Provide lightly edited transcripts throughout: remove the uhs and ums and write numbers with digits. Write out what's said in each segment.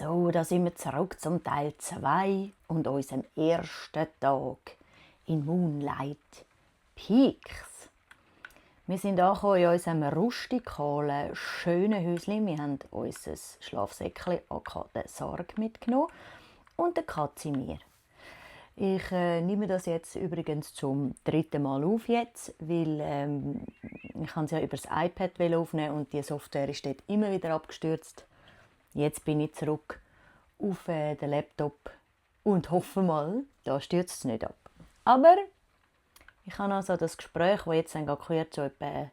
So, da sind wir zurück zum Teil 2 und unserem ersten Tag in Moonlight Peaks. Wir sind angekommen in unserem rustikalen, schönen Häuschen. Wir haben unser Schlafsäckchen aka den Sarg mitgenommen und den Kasimir. Ich nehme das jetzt übrigens zum 3. Mal auf jetzt, weil ich es ja über das iPad aufnehmen und die Software ist dort immer wieder abgestürzt. Jetzt bin ich zurück auf den Laptop und hoffe mal, da stürzt es nicht ab. Aber ich habe also das Gespräch, das jetzt dann gehört, so etwa ein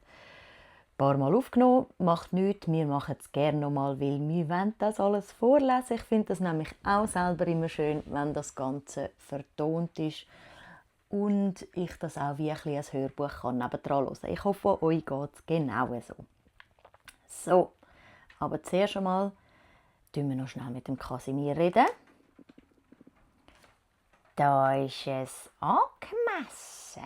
paar Mal aufgenommen. Macht nichts, wir machen es gerne nochmal, weil wir wollen das alles vorlesen. Ich finde das nämlich auch selber immer schön, wenn das Ganze vertont ist und ich das auch wie ein Hörbuch kann nebendran hören. Ich hoffe, euch geht es genau so. So, aber zuerst einmal reden wir noch schnell mit dem Kasimir reden. Da ist es angemessen.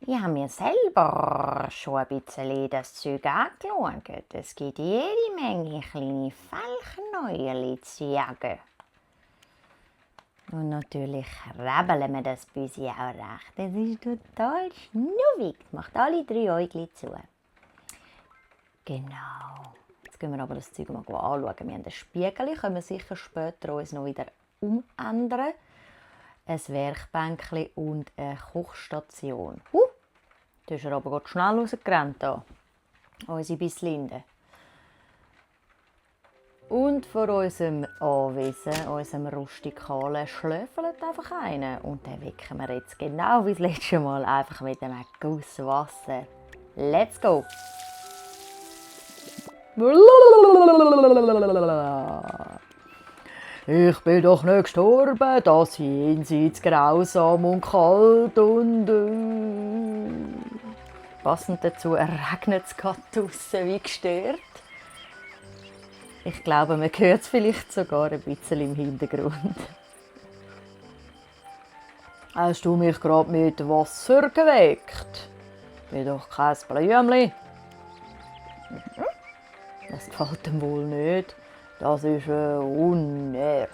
Ich habe mir selber schon ein bisschen das Zeug angeschaut. Es gibt jede Menge kleine Falknäuerchen zu jagen. Und natürlich rebeln wir das Büsi auch recht. Das ist total schnuffig. Macht alle 3 Äuglein zu. Genau. Jetzt gehen wir aber das Zeug mal anschauen. Wir haben einen Spiegel, können wir sicher später uns noch wieder umändern. Ein Werkbänkchen und eine Kochstation. Da ist er aber gerade schnell rausgerannt. Unsere Bisslinde. Und vor unserem Anwesen, unserem rustikalen, schläfelt einfach einer. Und den wecken wir jetzt genau wie das letzte Mal, einfach mit einem Guss Wasser. Let's go! Ich bin doch nicht gestorben, das Jenseits grausam und kalt und passend dazu regnet es gerade draussen wie gestört. Ich glaube, man hört es vielleicht sogar ein bisschen im Hintergrund. Hast du mich gerade mit Wasser geweckt? Bin doch kein Blümchen. Das gefällt ihm wohl nicht. Das ist unerhört.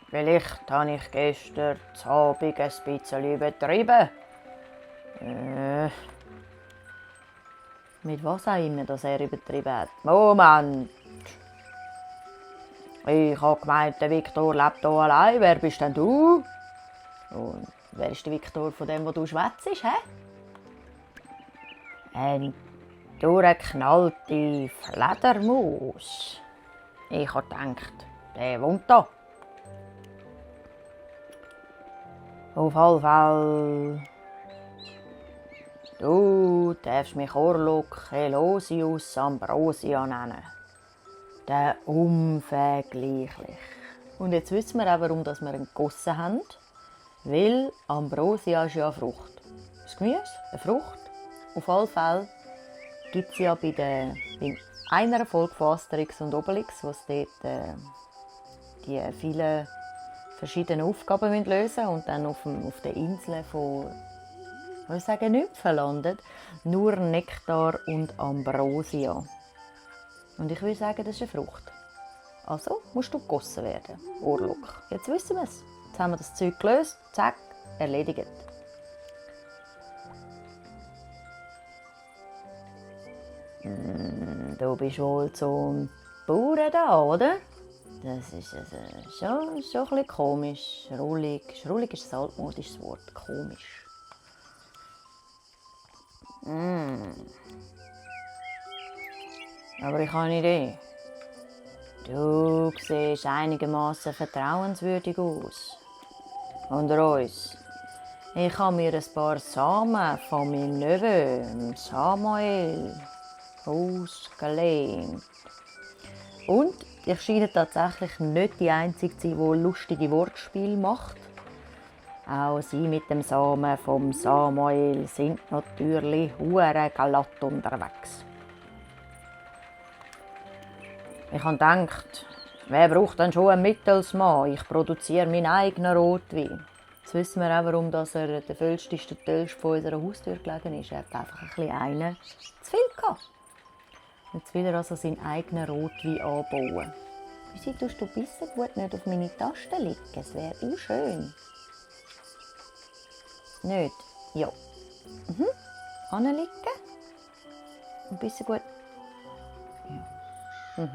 Vielleicht habe ich gestern Abend ein bisschen übertrieben. Mit was auch immer, dass er übertrieben hat. Moment! Ich habe gemeint, der Viktor lebt hier allein. Wer bist denn du? Und wer ist der Viktor von dem, wo du schwätzt, hä? Eine durchgeknallte Fledermaus. Ich habe gedacht, der wohnt da. Auf alle Fälle. Du darfst mich Orlok Elosius Ambrosia nennen. Der unvergleichlich. Und jetzt wissen wir auch, warum wir ihn gegossen haben. Weil Ambrosia ist ja eine Frucht. Das Gemüse, eine Frucht. Auf alle Fälle gibt es ja bei einer Folge von Asterix und Obelix, wo sie dort die vielen verschiedenen Aufgaben lösen müssen und dann auf der Insel von Nymphen landet. Nur Nektar und Ambrosia. Und ich würde sagen, das ist eine Frucht. Also musst du gegossen werden, Orlok. Jetzt wissen wir es. Jetzt haben wir das Zeug gelöst, zack, erledigt. Du bist wohl zum Bauern da, oder? Das ist schon ein bisschen komisch. Schrullig ist ein altmodisches Wort. Komisch. Aber ich habe eine Idee. Du siehst einigermaßen vertrauenswürdig aus. Unter uns. Ich habe mir ein paar Samen von meinem Neven, Samuel, ausgelehnt. Und ich scheine tatsächlich nicht die Einzige zu sein, die lustige Wortspiele macht. Auch sie mit dem Samen vom Samuel sind natürlich hure glatt unterwegs. Ich habe gedacht, wer braucht denn schon einen Mittelsmann? Ich produziere meinen eigenen Rotwein. Jetzt wissen wir auch, warum er der vollste Tölsch von unserer Haustür gelegen ist. Er hat einfach ein bisschen einen zu viel gehabt. Jetzt will er also seinen eigenen Rotwein anbauen. Wieso tust du bissen gut nicht auf meine Taste liegen? Es wäre auch schön. Nicht? Ja. Anliegen. Und bissen gut. Ja.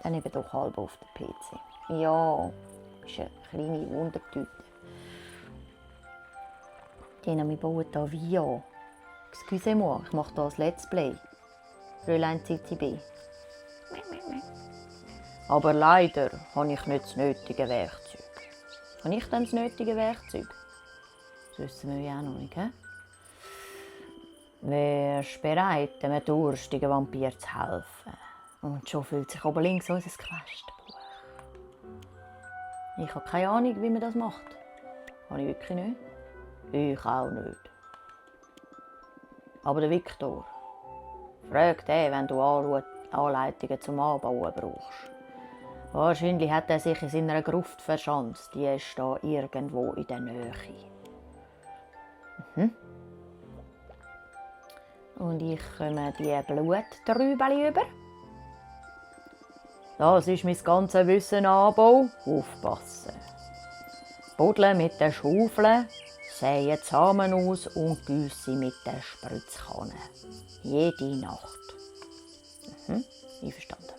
Dann eben doch halb auf den PC. Ja, ist eine kleine Wundertüte. Wir bauen hier Wein an. Excusez-moi, ich mache hier ein Let's Play. Fräulein CCB. Aber leider habe ich nicht das nötige Werkzeug. Habe ich dann das nötige Werkzeug? Das wissen wir ja auch noch nicht. He? Wer ist bereit, einem durstigen Vampir zu helfen? Und schon fühlt sich oben links unser Questenbuch. Ich habe keine Ahnung, wie man das macht. Habe ich wirklich nicht. Ich auch nicht. Aber der Viktor, frag den, wenn du Anleitungen zum Anbauen brauchst. Wahrscheinlich hat er sich in seiner Gruft verschanzt. Die ist da irgendwo in der Nähe. Und ich komme die Bluttrübeli über. Das ist mein ganzes Wissen Anbau. Aufpassen. Buddeln mit der Schaufel, säen die Samen aus und gießen mit der Spritzkanne. Jede Nacht. Einverstanden.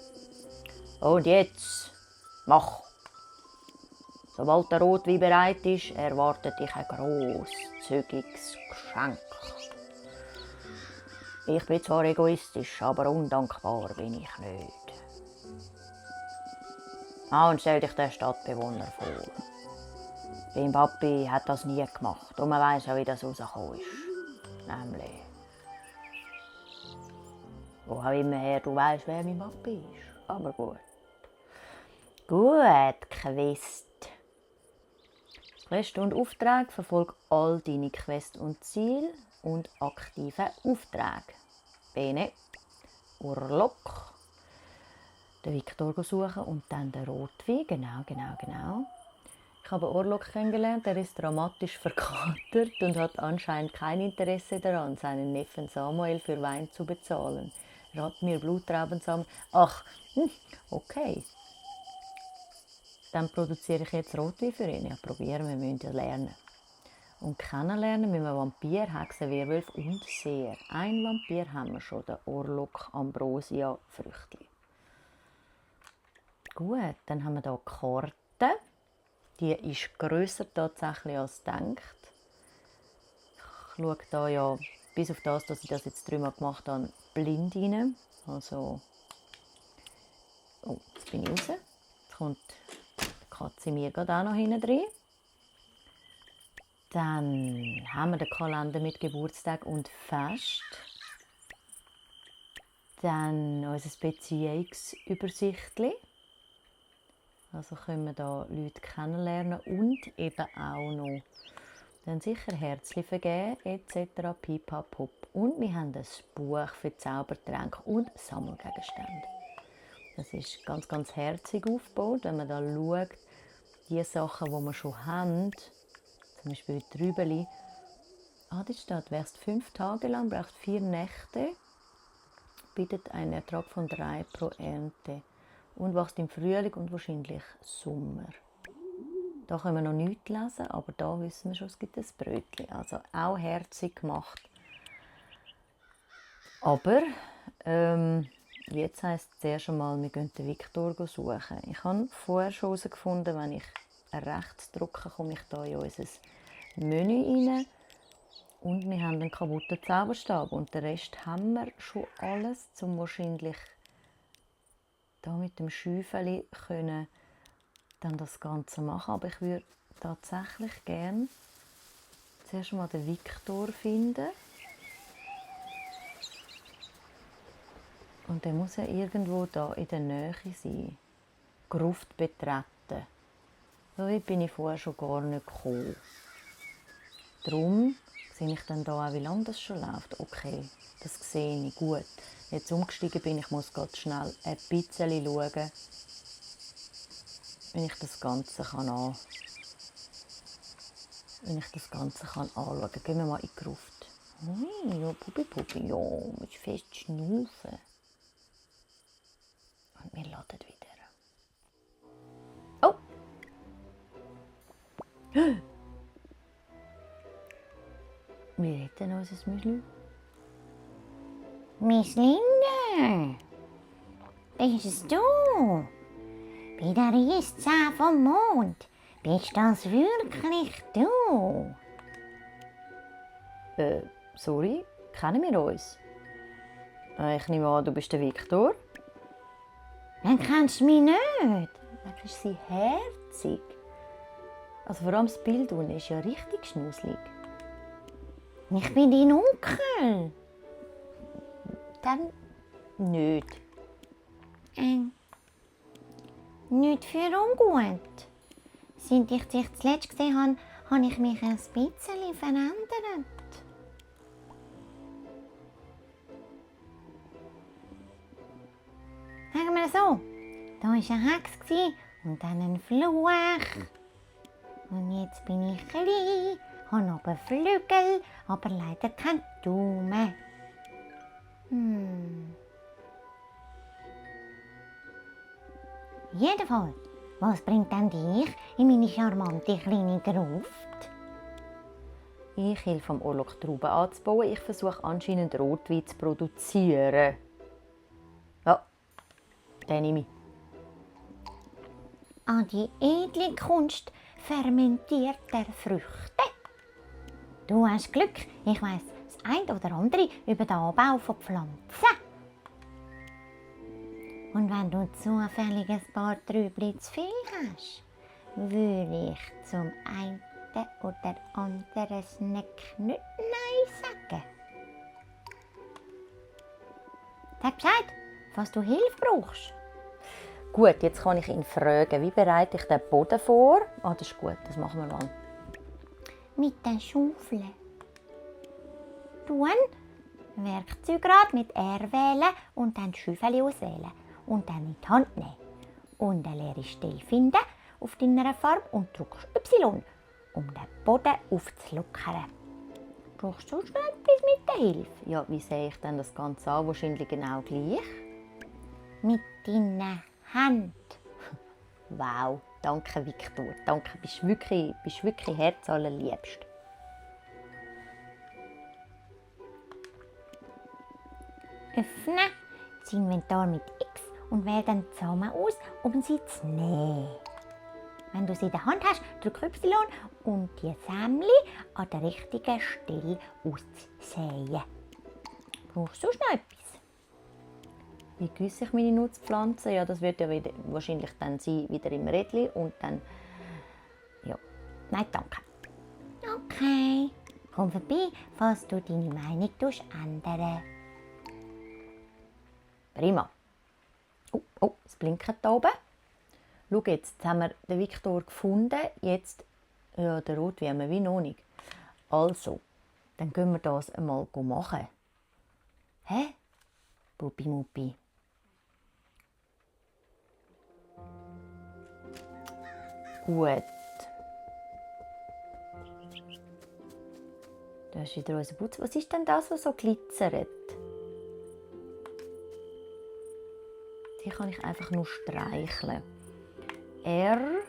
Und jetzt, mach! Sobald der Rotwein bereit ist, erwartet dich ein grosszügiges Geschenk. Ich bin zwar egoistisch, aber undankbar bin ich nicht. Und stell dich den Stadtbewohner vor. Dein Papi hat das nie gemacht und man weiss auch, wie das rausgekommen ist. Nämlich, wo auch immer her du weisst, wer mein Papi ist. Aber gut. Gut, Quest. Quest und Auftrag verfolg all deine Quests und Ziele und aktive Aufträge. Bene, Urlok, den Viktor suchen und dann den Rotwein. Genau. Ich habe Urlok kennengelernt, er ist dramatisch verkatert und hat anscheinend kein Interesse daran, seinen Neffen Samuel für Wein zu bezahlen. Er hat mir Blutraubensamen. Ach, okay. Dann produziere ich jetzt Rotwein für ihn. Ja, probieren, wir müssen ja lernen. Und kennenlernen müssen wir Vampir, Hexen, Werwolf und Seher. Ein Vampir haben wir schon, den Orlok Ambrosia Früchtli. Gut, dann haben wir hier die Karte. Die ist grösser tatsächlich als gedacht. Ich schaue hier ja, bis auf das, dass ich das jetzt 3-mal gemacht habe, blind rein. Also, oh, jetzt bin ich raus. Jetzt kommt die Katze mir gerade auch noch hinten drin. Dann haben wir den Kalender mit Geburtstag und Fest. Dann unser Beziehungsübersichtli. Also können wir da Leute kennenlernen und eben auch noch dann sicher Herzchen vergeben etc. Pipapup. Und wir haben ein Buch für Zaubertränke und Sammelgegenstände. Das ist ganz, ganz herzig aufgebaut, wenn man da schaut, die Sachen, die wir schon haben, zum Beispiel die Trübeli. Das steht, wächst 5 Tage lang, braucht 4 Nächte, bietet einen Ertrag von 3 pro Ernte und wächst im Frühling und wahrscheinlich Sommer. Da können wir noch nichts lesen, aber da wissen wir schon, es gibt ein Brötchen. Also auch herzig gemacht. Aber jetzt heisst es zuerst einmal, wir gehen den Viktor suchen. Ich habe vorher schon herausgefunden, wenn ich rechts drücke, komme ich hier in unser Menü rein. Und wir haben einen kaputten Zauberstab. Und den Rest haben wir schon alles, um wahrscheinlich da mit dem Schäufeli können dann das Ganze machen. Aber ich würde tatsächlich gerne zuerst mal den Viktor finden. Und der muss ja irgendwo da in der Nähe sein. Gruft betreten. So weit bin ich vorher schon gar nicht gekommen. Darum sehe ich dann da auch, wie lange das schon läuft. Okay, das sehe ich gut. Jetzt umgestiegen bin, ich muss gerade schnell ein bisschen schauen, wenn ich das Ganze kann wenn ich das Ganze anschauen kann. Gehen wir mal in die Gruft. Ui, ja, Pupi, ja, musst fest schnaufen. Und wir laden wieder. Oh! Wir hätten unser Müsli. Miss Linde, bist es du? Bei der Eiszahn vom Mond. Bist das wirklich du? Sorry, kennen wir uns? Ich nehme an, du bist der Viktor. Dann kennst du mich nicht. Dann ist sie herzig. Also vor allem das Bild unten ist ja richtig schnusselig. Ich bin dein Onkel. Dann nicht. Nicht für ungut. Seit ich dich zuletzt gesehen habe, habe ich mich ein bisschen verändert. Sagen wir so, da war eine Hex und dann ein Fluch. Und jetzt bin ich klein, habe aber Flügel, aber leider kein Daumen. Jedenfalls, was bringt denn dich in meine charmante kleine Gruft? Ich helfe am Orlok Trauben anzubauen. Ich versuche anscheinend Rotwein zu produzieren. Ja, den nehme ich. An die edle Kunst fermentierter Früchte. Du hast Glück, ich weiss das ein oder andere über den Anbau von Pflanzen. Und wenn du zufällig ein paar Trübli zu viel hast, würde ich zum einen oder anderen Snack nicht Nein sagen. Sag Bescheid, falls du Hilfe brauchst. Gut, jetzt kann ich ihn fragen, wie bereite ich den Boden vor? Das ist gut, das machen wir mal. Mit der Schaufel. Tun, Werkzeugrad mit R wählen und dann die Schäufel auswählen. Und dann in die Hand nehmen. Und eine leere Stelle finden auf deiner Farbe und drückst Y, um den Boden aufzulockern. Brauchst du schon etwas mit der Hilfe? Ja, wie sehe ich denn das Ganze an? Wahrscheinlich genau gleich. Mit deiner Hand. Wow, danke Viktor. Danke, bist wirklich herzallerliebst. Öffne das Inventar mit X und wähle dann die Samen aus, um sie zu nehmen. Wenn du sie in der Hand hast, drück Y, um die Sämli an der richtigen Stelle auszusäen. Brauchst du sonst noch etwas? Wie gieße ich meine Nutzpflanzen? Ja, das wird ja wahrscheinlich dann sein, wieder im Rädchen und dann... Ja, nein, danke. Okay, komm vorbei, falls du deine Meinung ändern. Prima. Oh, es blinkt da oben. Schau jetzt haben wir den Viktor gefunden. Jetzt, ja, den Rotwein haben wir wie noch nicht. Also, dann gehen wir das einmal machen. Hä? Puppi-Muppi. Gut. Da ist wieder unser Putz. Was ist denn das, was so glitzert? Die kann ich einfach nur streicheln. R.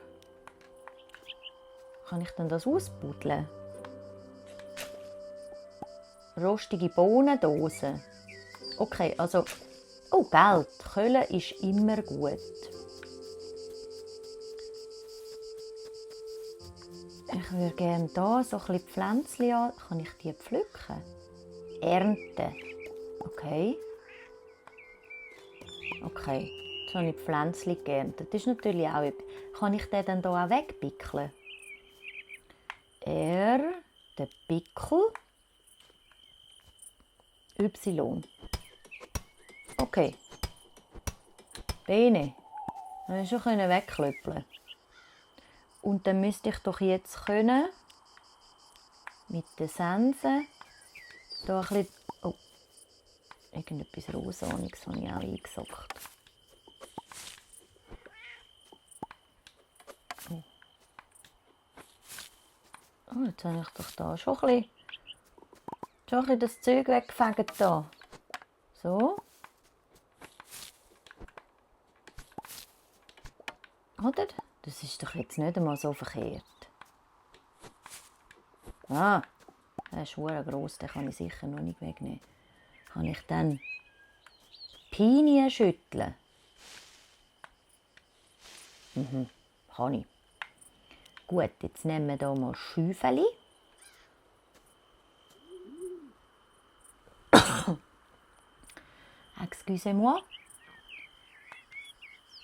Kann ich dann das ausbuddeln? Rostige Bohnendose. Okay, also... Oh, Geld. Köhlen ist immer gut. Ich würde gerne hier so ein bisschen Pflänzchen an. Kann ich die pflücken? Ernten. Okay. Okay, jetzt habe ich Pflänzchen geerntet. Das ist natürlich auch etwas. Kann ich den dann hier auch wegpickeln? R, der Pickel. Y. Okay. Bene. Dann schon wegklöppeln. Und dann müsste ich doch jetzt können mit den Sensen da ein bisschen... Oh, irgendetwas Rosaniges habe ich auch eingesackt. Oh. Oh, jetzt habe ich doch da schon ein bisschen das Zeug weggefegt da. So. Oder? Das ist doch jetzt nicht einmal so verkehrt. Ah, der ist verdammt gross, den kann ich sicher noch nicht wegnehmen. Kann ich dann Pinien schütteln? Kann ich. Gut, jetzt nehmen wir hier mal Schäufeli. Excusez-moi.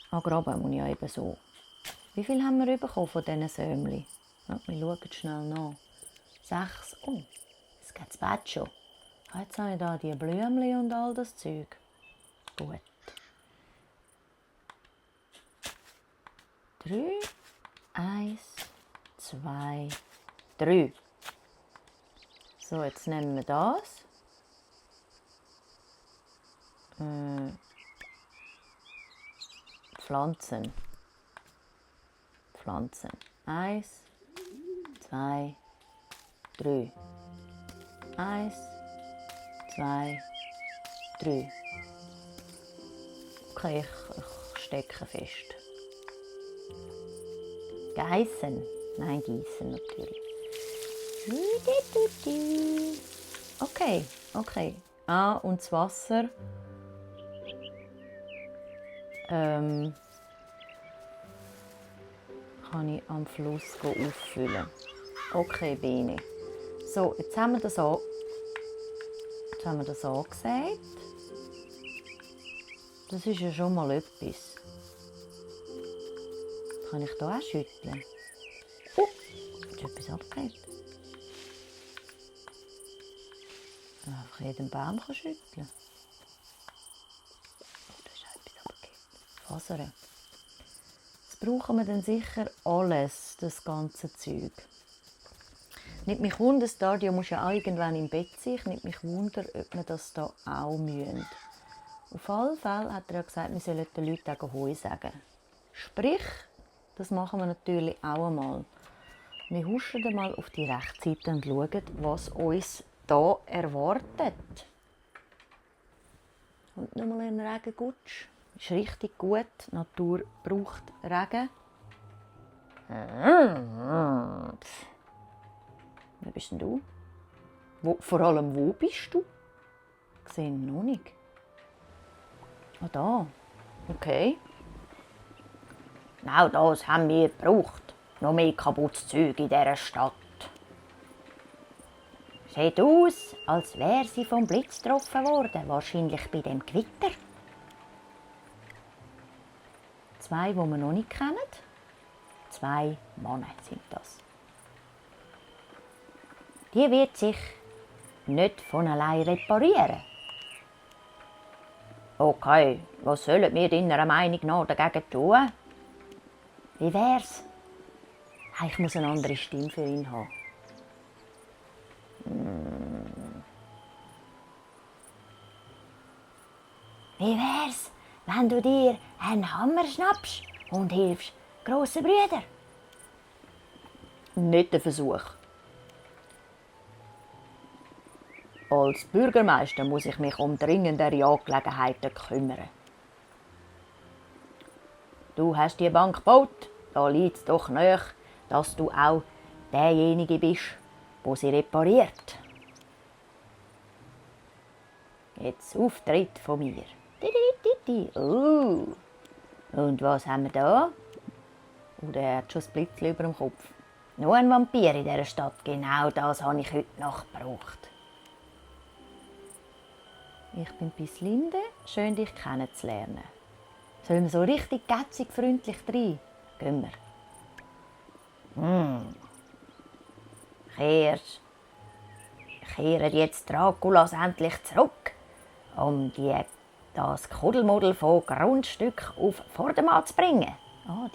Graben muss ich ja eben so. Wie viel haben wir bekommen von diesen Sämli? Ja, wir schauen schnell nach. 6. Oh, es geht bald schon. Jetzt habe ich da die Blümchen und all das Zeug. Gut. 3. 1, 2, 3. So, jetzt nehmen wir das. Pflanzen. 1, 2, 3. 1, 2, 3. Okay, ich stecke fest. Geißen. Nein, gießen natürlich. Okay. Ah, und das Wasser kann ich am Fluss auffüllen. Okay, Bene. So, jetzt haben wir das angesagt. Das ist ja schon mal etwas. Kann ich hier auch schütteln? Oh, jetzt ist etwas abgekehrt. Einfach jeden Baum schütteln. Oh, da ist etwas abgekehrt. Fasern. Jetzt brauchen wir dann sicher alles, das ganze Zeug. Nicht mich wundern, das Stadio muss ja auch irgendwann im Bett sein. Nicht mich wundern, ob wir das hier auch müssen. Auf alle Fälle hat er ja gesagt, wir sollen den Leuten auch Hoi sagen. Sprich, das machen wir natürlich auch einmal. Wir huschen einmal auf die Rechtsseite und schauen, was uns hier erwartet. Und nochmal ein Regengutsch. Ist richtig gut. Die Natur braucht Regen. Wer bist denn du? Vor allem, wo bist du? Ich sehe ihn noch nicht. Ah, da. Okay. Genau das haben wir gebraucht. Noch mehr kaputtes Zeug in dieser Stadt. Sieht aus, als wäre sie vom Blitz getroffen worden. Wahrscheinlich bei dem Gewitter. 2, die wir noch nicht kennen. 2 Männer sind das. Die wird sich nicht von allein reparieren. Okay, was sollen wir deiner Meinung nach dagegen tun? Wie wär's? Ich muss eine andere Stimme für ihn haben. Wie wär's, wenn du dir einen Hammer schnappst und hilfst grossen Brüdern? Nicht der Versuch. Als Bürgermeister muss ich mich um dringendere Angelegenheiten kümmern. Du hast die Bank gebaut, da liegt es doch nahe, dass du auch derjenige bist, der sie repariert. Jetzt Auftritt von mir. Und was haben wir da? Er hat schon das Blitzchen über dem Kopf. Nur ein Vampir in dieser Stadt, genau das habe ich heute Nacht gebraucht. Ich bin Bislinde, schön dich kennenzulernen. Sollen wir so richtig gätzig freundlich rein? Gehen wir. Kehren jetzt Draculas endlich zurück, um das Kuddelmuddel von Grundstück auf Vordermann zu bringen.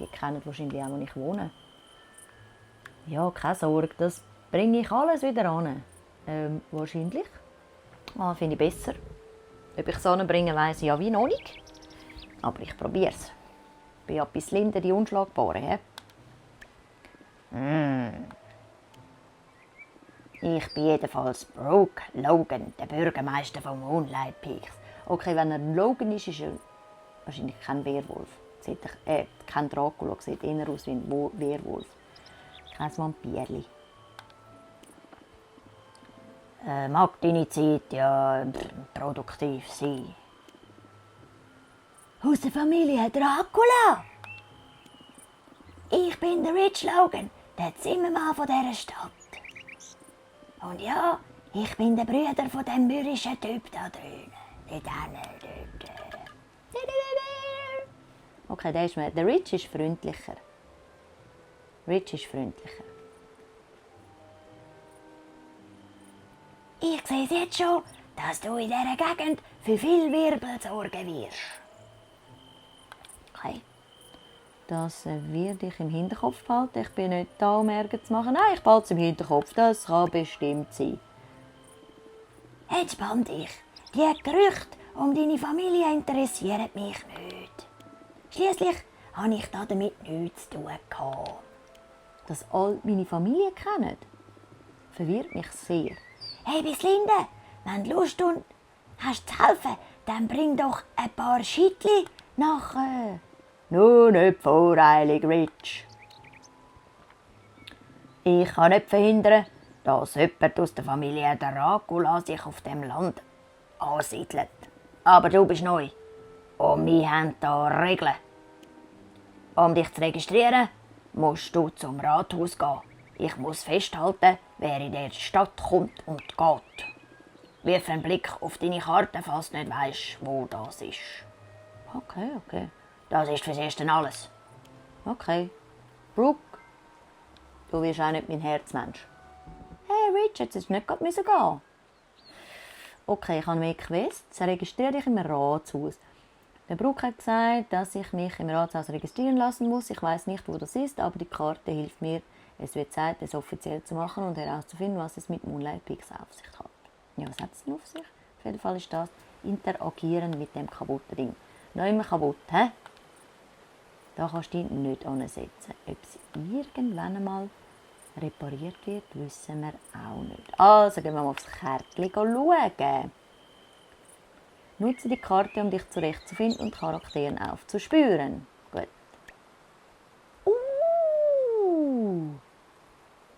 Die kennen wahrscheinlich auch, wo ich wohne. Ja, keine Sorge, das bringe ich alles wieder an. Wahrscheinlich. Finde ich besser. Ob ich es anbringe, weiss ich ja wie noch nicht. Aber ich probiere es. Ich bin ja bis Linde die Unschlagbare. Ich bin jedenfalls Brooke Logan, der Bürgermeister von Moonlight Peaks. Okay, wenn er Logan ist, ist er wahrscheinlich kein Werwolf. Kein Dracula, sieht eher aus wie ein Werwolf. Kein Vampirli. Mag deine Zeit ja produktiv sein. Aus der Familie Dracula. Ich bin der Rich Logan, der Zimmermann von dieser Stadt. Und ja, ich bin der Bruder von dem mürrischen Typ da drüben. Okay, der Rich ist freundlicher. Ich sehe jetzt schon, dass du in dieser Gegend für viel Wirbel sorgen wirst. Okay. Das werde ich im Hinterkopf behalten. Ich bin nicht da, um Ärger zu machen. Nein, ich behalte es im Hinterkopf. Das kann bestimmt sein. Jetzt spann dich. Die Gerüchte um deine Familie interessieren mich nicht. Schliesslich habe ich damit nichts zu tun gehabt. Dass all meine Familie kennen, verwirrt mich sehr. Hey Bislinde, wenn du Lust und hast zu helfen, dann bring doch ein paar Schittli nach... Nur nicht voreilig, Rich. Ich kann nicht verhindern, dass jemand aus der Familie Dracula sich auf dem Land ansiedelt. Aber du bist neu und wir haben da Regeln. Um dich zu registrieren, musst du zum Rathaus gehen. Ich muss festhalten, wer in der Stadt kommt und geht. Wirf einen Blick auf deine Karte, falls du nicht weisst, wo das ist. Okay. Das ist fürs Erste alles. Okay. Brooke, du wirst auch nicht mein Herzmensch. Hey Rich, jetzt ist nicht gerade gehen. Okay, ich habe mehr Quests. Registriere dich im Ratshaus. Der Brooke hat gesagt, dass ich mich im Ratshaus registrieren lassen muss. Ich weiß nicht, wo das ist, aber die Karte hilft mir. Es wird Zeit, es offiziell zu machen und herauszufinden, was es mit Moonlight Peaks auf sich hat. Ja, was hat es denn auf sich? Auf jeden Fall ist das Interagieren mit dem kaputten Ding. Noch immer kaputt, hä? Da kannst du dich nicht ansetzen. Ob es irgendwann einmal repariert wird, wissen wir auch nicht. Also gehen wir mal aufs Kärtchen schauen. Nutze die Karte, um dich zurechtzufinden und Charakteren aufzuspüren. Gut.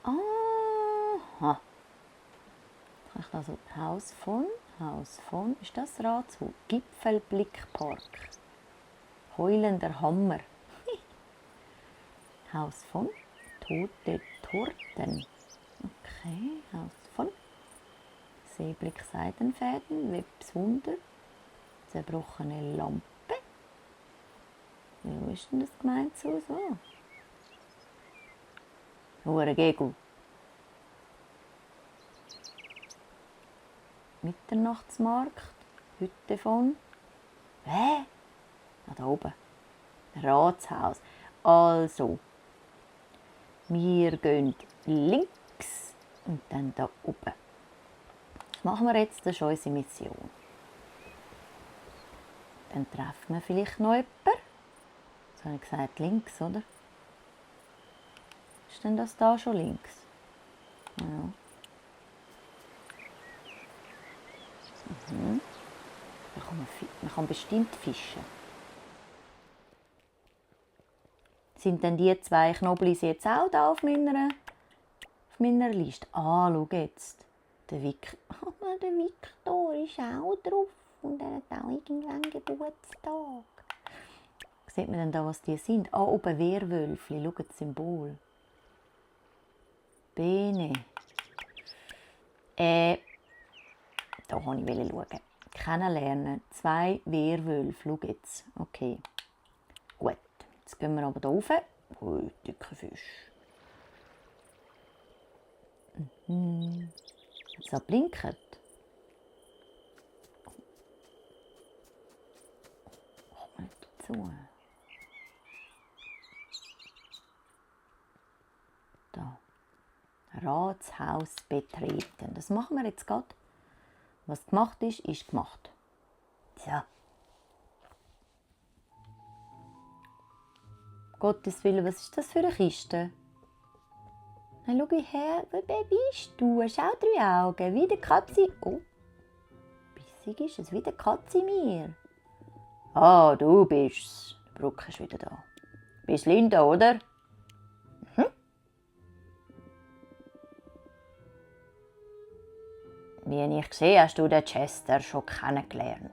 Aha. Kann ich also Haus von, ist das Rathaus? Gipfelblickpark. Heulender Hammer. Haus von Tote Torten. Okay, Haus von Seeblick Seidenfäden, Webswunder, zerbrochene Lampe. Wo ist denn das Gemeindehaus? Hure Gegel. Mitternachtsmarkt, Hütte von. Da oben. Ratshaus. Also, wir gehen links und dann da oben. Das machen wir jetzt, das ist unsere Mission. Dann treffen wir vielleicht noch jemanden. Jetzt habe ich gesagt links, oder? Ist denn das da schon links? Ja. Man kann bestimmt fischen. Sind denn die zwei Knoblis jetzt auch da auf meiner Liste? Schau jetzt. Der Victor ist auch drauf und er hat auch irgendwann Geburtstag. Sieht man denn da, was die sind? Oben Werwölfli. Schau das Symbol. Bene. Da wollte ich schauen. Kennenlernen. 2 Werwölfe. Schau jetzt. Okay. Gut. Jetzt gehen wir aber hier rauf. Ui, dicker Fisch. So blinkt. Komm nicht dazu. Da. Ratshaus betreten. Das machen wir jetzt gerade. Was gemacht ist, ist gemacht. So. Gottes Willen, was ist das für eine Kiste? Schau her, wer bist du? Schau, 3 Augen, wie die Katze. Oh, bissig ist es, wie die Katze mir. Ah, du bist's. Der Bruck ist wieder da. Bist Linda, oder? Mhm. Wie ich sehe, hast du den Chester schon kennengelernt.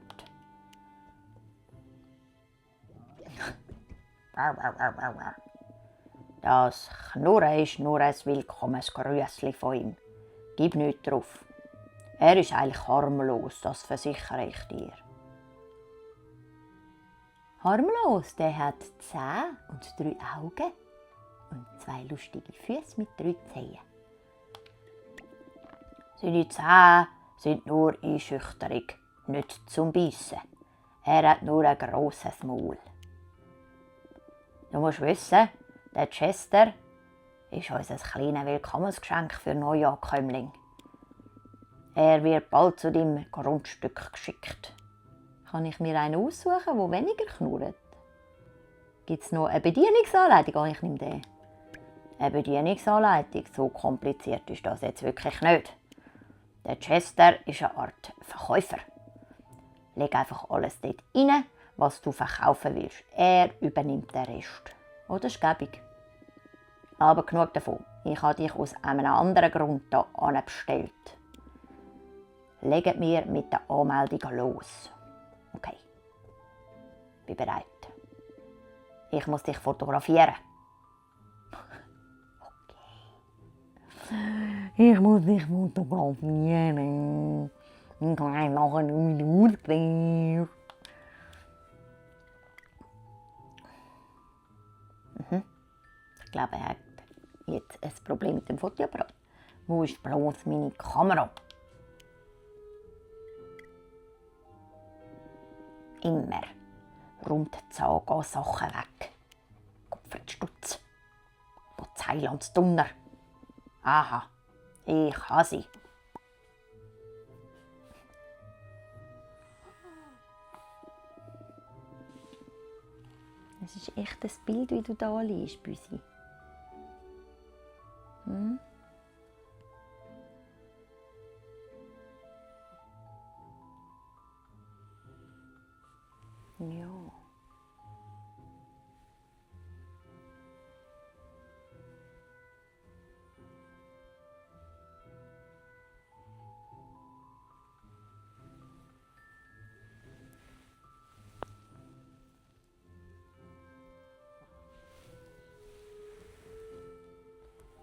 Das Knurren ist nur ein willkommenes Grüßli von ihm. Gib nichts drauf. Er ist eigentlich harmlos, das versichere ich dir. Harmlos, der hat 10 und 3 Augen und 2 lustige Füße mit 3 Zehen. Seine Zähne sind nur Einschüchterung, nicht zum Beißen. Er hat nur ein grosses Maul. Du musst wissen, der Chester ist unser kleines Willkommensgeschenk für Neuankömmlinge. Er wird bald zu deinem Grundstück geschickt. Kann ich mir einen aussuchen, der weniger knurrt? Gibt es noch eine Bedienungsanleitung? Oh, ich nehme den. Eine Bedienungsanleitung, so kompliziert ist das jetzt wirklich nicht. Der Chester ist eine Art Verkäufer. Leg einfach alles dort rein, was du verkaufen willst. Er übernimmt den Rest. Oh, das ist gäbig. Aber genug davon. Ich habe dich aus einem anderen Grund hier bestellt. Legen wir mit der Anmeldung los. Okay. Bin bereit. Ich muss dich fotografieren. Okay. Ich muss dich fotografieren. Ich kann nachher mit der Uhr drehen. Ich glaube, er hat jetzt ein Problem mit dem Fotoapparat. Wo ist bloß meine Kamera? Immer räumt Zaga Sachen weg. Kopfstutz. Wo Zeilands Donner. Aha, ich habe sie. Es ist echt ein Bild, wie du da liegst, Büsi. Hm? Ja.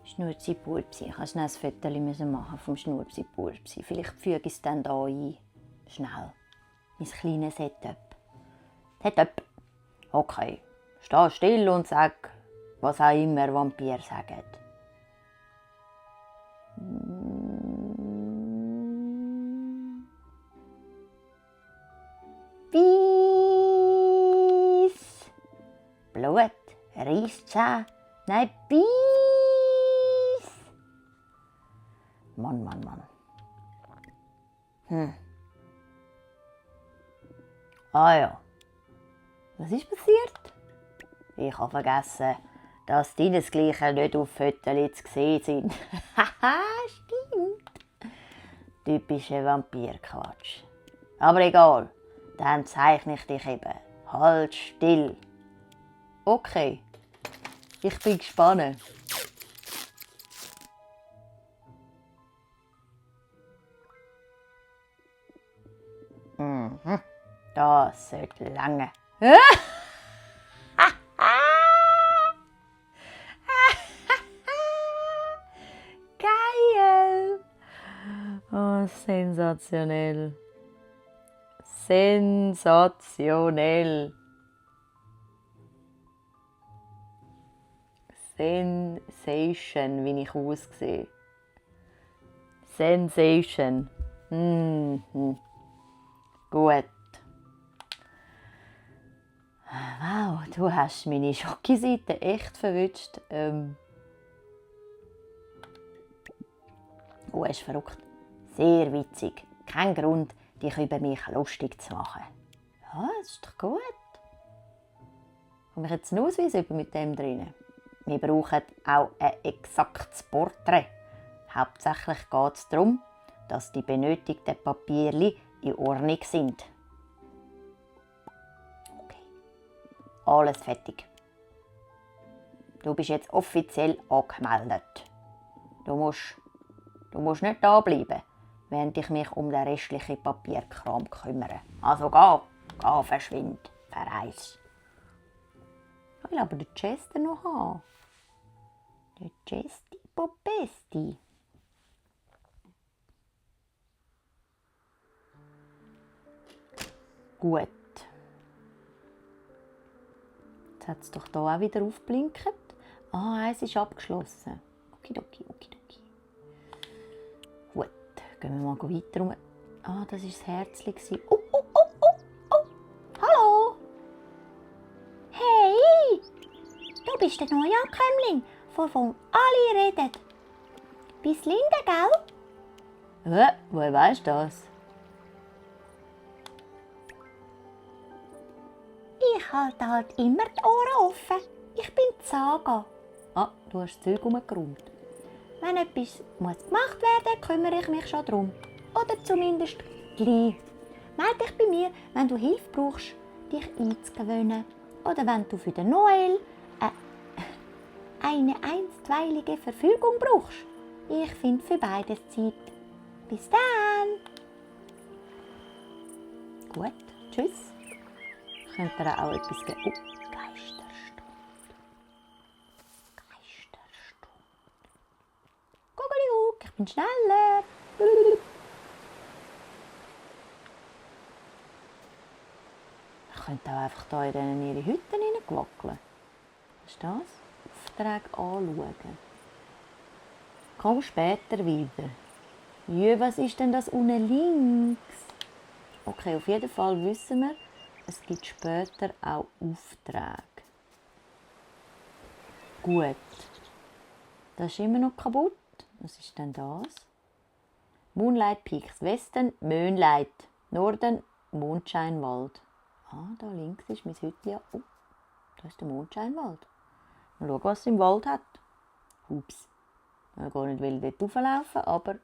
Schnurzi Purpsi. Ich musste schnell ein Foto machen vom Schnurzi Purpsi. Vielleicht füge ich es dann hier ein. Schnell. Mein kleines Setup. Setup. Okay. Steh still und sag, was auch immer Vampire sagen. Bis. Blut. Reisszähne. Nein, bis. Mann. Ah ja. Was ist passiert? Ich habe vergessen, dass deinesgleichen nicht auf Fotos zu sehen sind. Haha, stimmt. Typischer Vampirquatsch. Aber egal, dann zeichne ich dich eben. Halt still. Okay, ich bin gespannt. Das sollte lange. Geil! Oh, sensationell. Sensationell. Sensation, wie ich aussehe. Sensation. Gut. Wow, du hast meine Schokiseite echt verwünscht. Oh, ist verrückt. Sehr witzig. Kein Grund, dich über mich lustig zu machen. Ja, das ist doch gut. Komme ich jetzt einen Ausweis über mit dem drinnen? Wir brauchen auch ein exaktes Porträt. Hauptsächlich geht es darum, dass die benötigten Papierli in Ordnung sind. Okay. Alles fertig. Du bist jetzt offiziell angemeldet. Du musst nicht da bleiben, während ich mich um den restlichen Papierkram kümmere. Also geh, verschwind, verreis. Ich will aber den Chester noch haben. Der Chesti Popesti. Gut. Jetzt hat es doch hier auch wieder aufgeblinkt. Eins ist abgeschlossen. Okidoki. Gut, gehen wir mal weiter. Das war das Herzchen. Oh. Hallo. Hey, du bist der neue Ankömmling, von dem alle reden. Bist Linda, gell? Woher weisst du das? Ich halte halt immer die Ohren offen. Ich bin die Saga. Du hast das Zeug umgeräumt. Wenn etwas gemacht werden muss, kümmere ich mich schon darum. Oder zumindest gleich. Melde dich bei mir, wenn du Hilfe brauchst, dich einzugewöhnen. Oder wenn du für den Noel eine einstweilige Verfügung brauchst. Ich finde für beides Zeit. Bis dann! Gut, tschüss. Könnt ihr auch etwas geben? Geisterstunde. Guck, ich bin schneller. Ihr könnt auch einfach hier in ihre Hütten hineinwackeln. Was ist das? Aufträge anschauen. Komm später wieder. Jö, was ist denn das unten links? Okay, auf jeden Fall wissen wir, es gibt später auch Aufträge. Gut. Das ist immer noch kaputt. Was ist denn das? Moonlight Peaks. Westen Moonlight. Norden Mondscheinwald. Da links ist mein Hütchen. Oh, da ist der Mondscheinwald. Mal schauen, was es im Wald hat. Ups. Ich will gar nicht dort rauflaufen, aber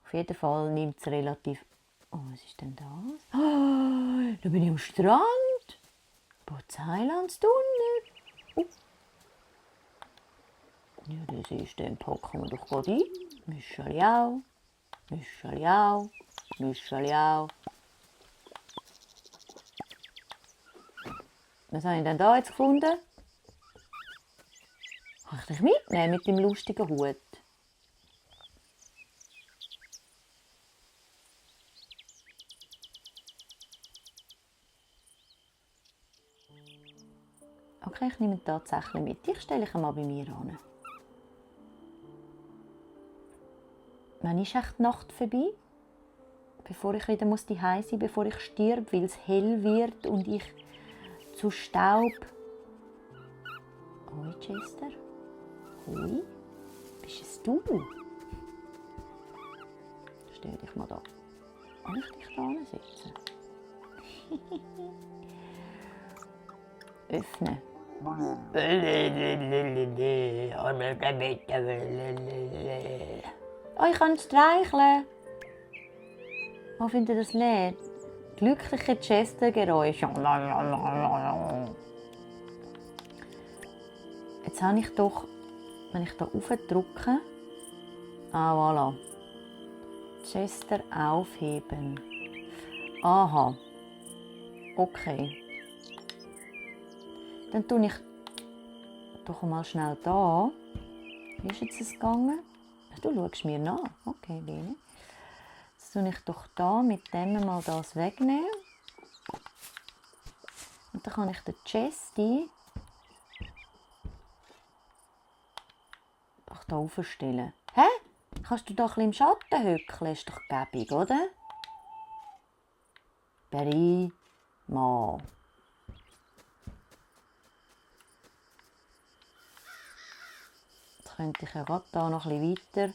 auf jeden Fall nimmt es relativ... Oh, was ist denn das? Da bin ich am Strand. Bozeilandstunnel. Oh. Ja, das System packen wir doch gerade ein. Mischeli auch. Was habe ich denn da jetzt gefunden? Kann ich dich mitnehmen mit dem lustigen Hut? Okay, ich nehme ihn tatsächlich mit. Ich stelle ihn mal bei mir an. Wann ist echt die Nacht vorbei? Bevor ich wieder zu Hause sein muss, bevor ich sterbe, weil es hell wird und ich zu Staub... Hoi, Chester. Hoi. Bist es du? Stell dich mal da. Kann ich dich da hinsetzen? Öffnen. Ich kann streicheln. Wo findet ihr das Lied? Glückliche Chester-Geräusche. Jetzt habe ich doch, wenn ich hier raufdrücke, voilà. Chester aufheben. Aha. Okay. Dann tue ich doch mal schnell da. Wie ist jetzt es gegangen? Du schaust mir nach. Okay, Lene. Jetzt tue ich doch da mit dem mal das wegnehmen. Und dann kann ich den Chesty doch da aufstellen. Hä? Kannst du doch ein bisschen im Schatten hückeln? Ist doch gäbig, oder? Prima. Jetzt könnte ich ja gerade da noch ein bisschen weiter.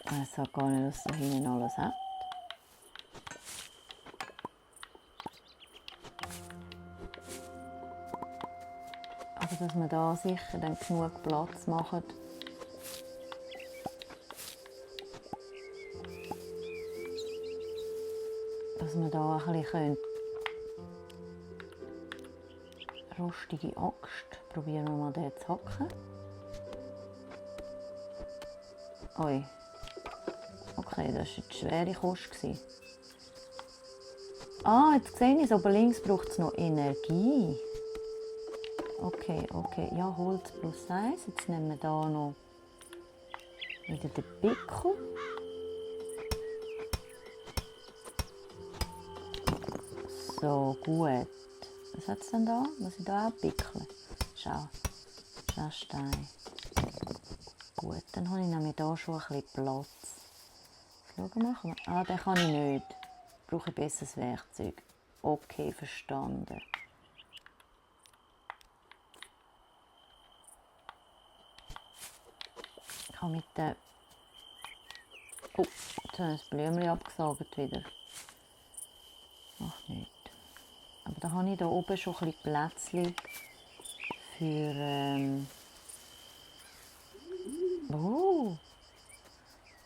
Ich weiß auch gar nicht, was da hinten alles hat. schauen, dass wir da sicher dann genug Platz machen. Dass wir da ein bisschen rostige Axt. Probieren wir mal den zu hacken. Ui. Okay, das war jetzt schwere Kost. Ah, jetzt sehe ich es, aber links braucht es noch Energie. Okay. Ja, Holz plus 1. Jetzt nehmen wir hier noch wieder den Pickel. So, gut. Was hat es denn da? Muss ich da auch pickeln? Schau. Stein. Gut, dann habe ich nämlich hier schon ein bisschen Platz. Schauen wir mal. Ah, den kann ich nicht. Ich brauche besseres Werkzeug. Okay, verstanden. Ich habe mit der... Oh, jetzt habe ich das Blümchen abgesaugt wieder. Macht nichts. Aber da habe ich hier oben schon ein bisschen Plätzchen für...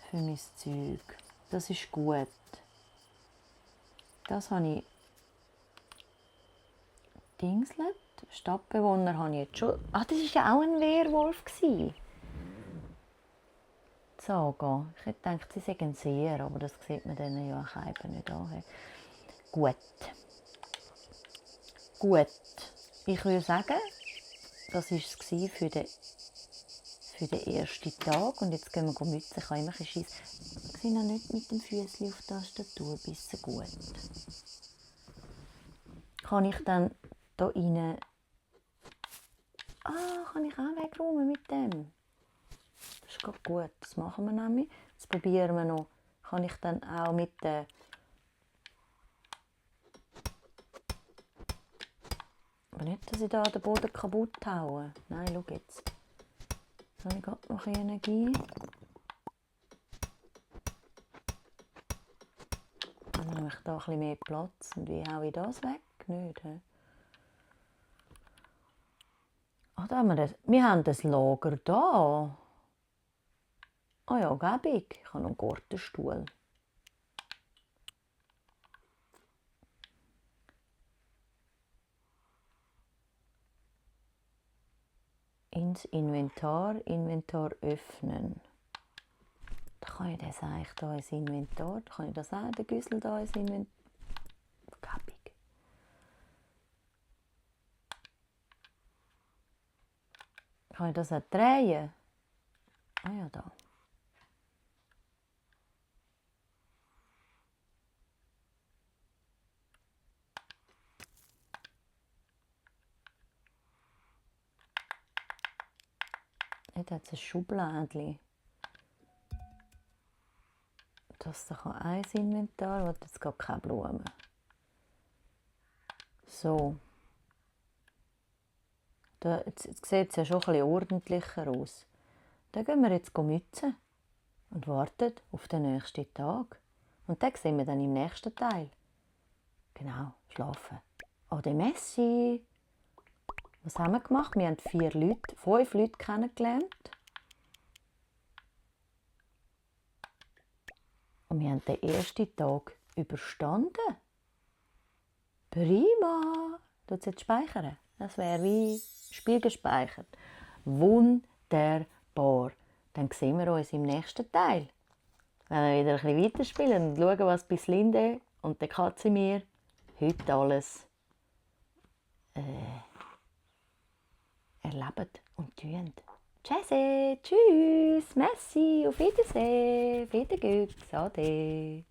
für mein Zeug. Das ist gut. Das habe ich Dingslet. Stadtbewohner habe ich jetzt schon... Ah, das war ja auch ein Werwolf. Saga. Ich hätte gedacht, sie seien sehr, aber das sieht man denen ja auch nicht an. Gut. Ich würde sagen, das war es für den ersten Tag. Und jetzt gehen wir mützen. Ich habe immer ein bisschen Schiss. Ich sehe noch nicht mit dem Füßchen auf der Tastatur. Bisschen gut. Kann ich dann hier rein... Ah, kann ich auch wegräumen mit dem? Das ist gerade gut. Das machen wir nämlich. Jetzt probieren wir noch. Kann ich dann auch mit der... Aber nicht, dass ich da den Boden kaputt haue. Nein, schau jetzt. Jetzt habe ich gerade noch Energie. Dann habe ich da ein bisschen mehr Platz. Und wie haue ich das weg? Nicht, he? Ah, da haben wir das. Wir haben das Lager da. Ah ja, gäbig. Ich habe noch einen Gartenstuhl. Ins Inventar öffnen. Da kann ich das eigentlich hier ins Inventar. Da kann ich das auch, den Güssel hier ins Inventar. Gäbig. Kann ich das auch drehen? Ah ja, da. Jetzt hat es ein Schubladchen. Das da kann ein Inventar, hat jetzt gar keine Blumen. So. Jetzt sieht es ja schon ein bisschen ordentlicher aus. Dann gehen wir jetzt mützen und warten auf den nächsten Tag. Und den sehen wir dann im nächsten Teil. Genau, schlafen. Ade Messi! Was haben wir gemacht? Wir haben 5 Leute kennengelernt. Und wir haben den ersten Tag überstanden. Prima! Tut es jetzt speichern? Das wäre wie Spiel gespeichert. Wunderbar! Dann sehen wir uns im nächsten Teil. Wenn wir wieder ein bisschen weiterspielen und schauen, was bis Linde und der Katzimir heute alles erleben und tun. Tschüss, tschüss, merci, auf Wiedersehen, Frieden, Glück, Ade.